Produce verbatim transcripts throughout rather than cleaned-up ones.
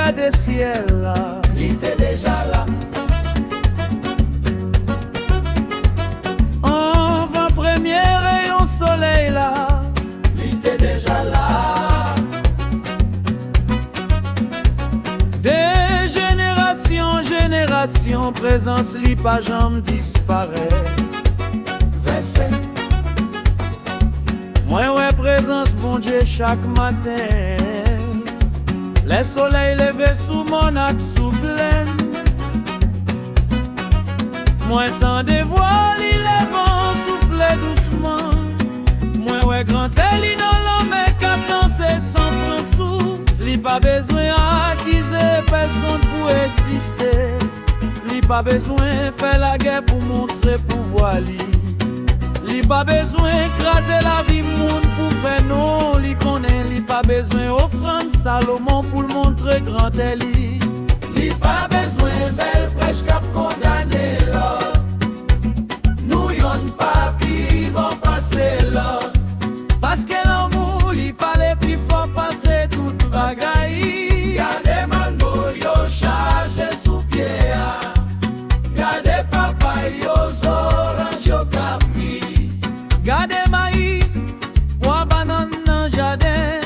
Gade syèl la. Li te deja la. Anvan premye reyon solèy la. Li te deja la. De jenerasyon an jenerasyon, prezans li pa janm disparèt. Vèsè. Mwen wè prezans Bondye chak maten. Lè solèy leve sou mòn ak sou plèn, mwen tande vwa li lè van soufle dousman. Mwen wè grandè li nan lanmè k ap danse san pran souf. Li pa bezwen akize pèsonn pou egziste. Li pa bezwen fè lagè pou montre pouvwa li. Li pa bezwen kraze lavi moun pou fè non. Li konnen li pa bezwen ofrann Salomon pou l montre grandè li. Li pa bezwen bèl prèch k ap kondane lòt. Nou yonn pa pi bon pase lòt. Paske lanmou li pale pi fò pase tout bagay. Gade mango yo chaje sou pye a. Gade papay yo, zoranj yo k ap mi. Gade mayi, pwa, bannann nan jaden.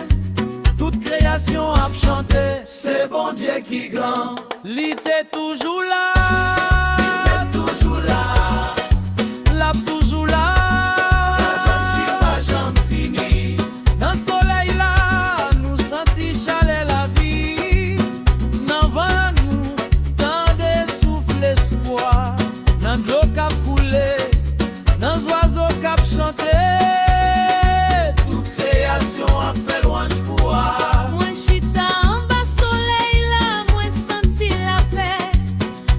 Tout kreyasyon ap chante. Se Bondye ki gran. Li te toujou la. Li te toujou la. L ap toujou la. Prezans li pa janm fini. Nan solèy la, nou santi chalè lavi. Nan van nou tande souf lespwa. Nan dlo k ap koule, nan zwazo k ap chante. Tout kreyasyon ap fè lwanj pou a. Mwen chita anba solèy la, mwen santi lapè.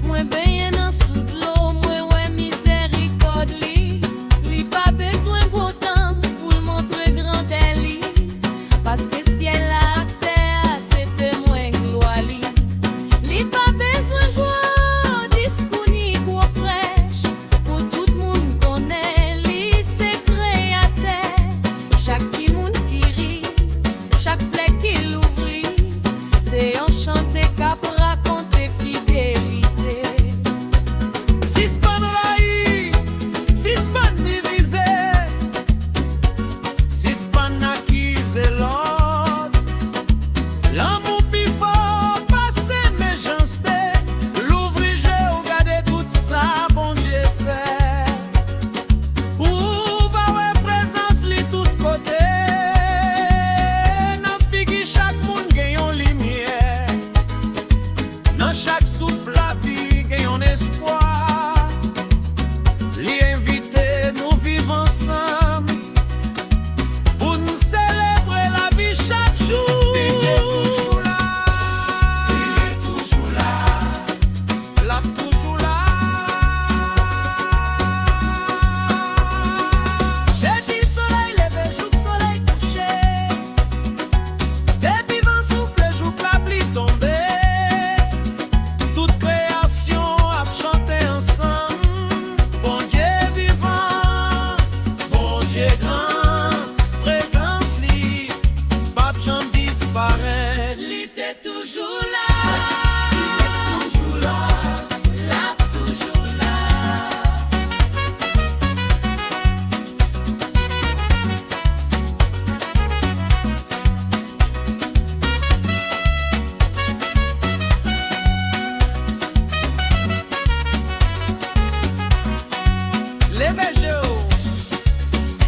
Mwen benyen nan sou dlo, mwen wè mizèrikòd li. Li pa bezwen gwo tanp pou l montre grandè li. Paske syèl la ak tè a se temwen glwa li. Li pa bezwen gwo diskou ni gwo prèch pou tout moun konnen li se kreyatè. Chak timoun ki ri, chak flè ki louvri, se yon chante k ap rakonte fidelite. Sispann rayi, sispann divize, sispann akize lòt. Lanmou pi fò pase mechanste. Louvri je w, gade tout sa Bondye fè. Ou va wè prezans li tout kote. Nan figi chak moun gen yon limyè. Nan chak souf lavi gen yon espwa. Li envite nou viv ansanm pou n selebre lavi chak jou. Li te toujou la. Li toujou la. L ap toujou la. Depi solèy leve jouk solèy kouche. Depi van soufle jouk lapli tonbe, tout kreyasyon ap chante ansanm. Bondye vivan, Bondye gran, prezans li p ap janm disparèt. Li te toujou la. Li te toujou la. L ap toujou la. Leve je w,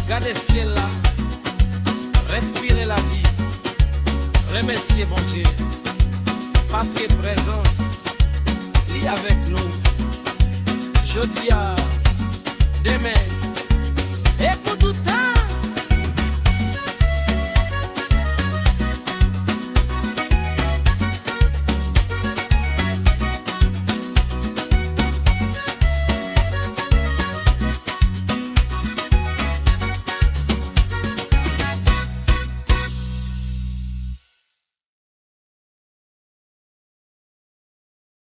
gade syèl la, respire lavi, remèsye Bondye, paske prezans li avèk nou. Jodi a, demen, e pou tout tan.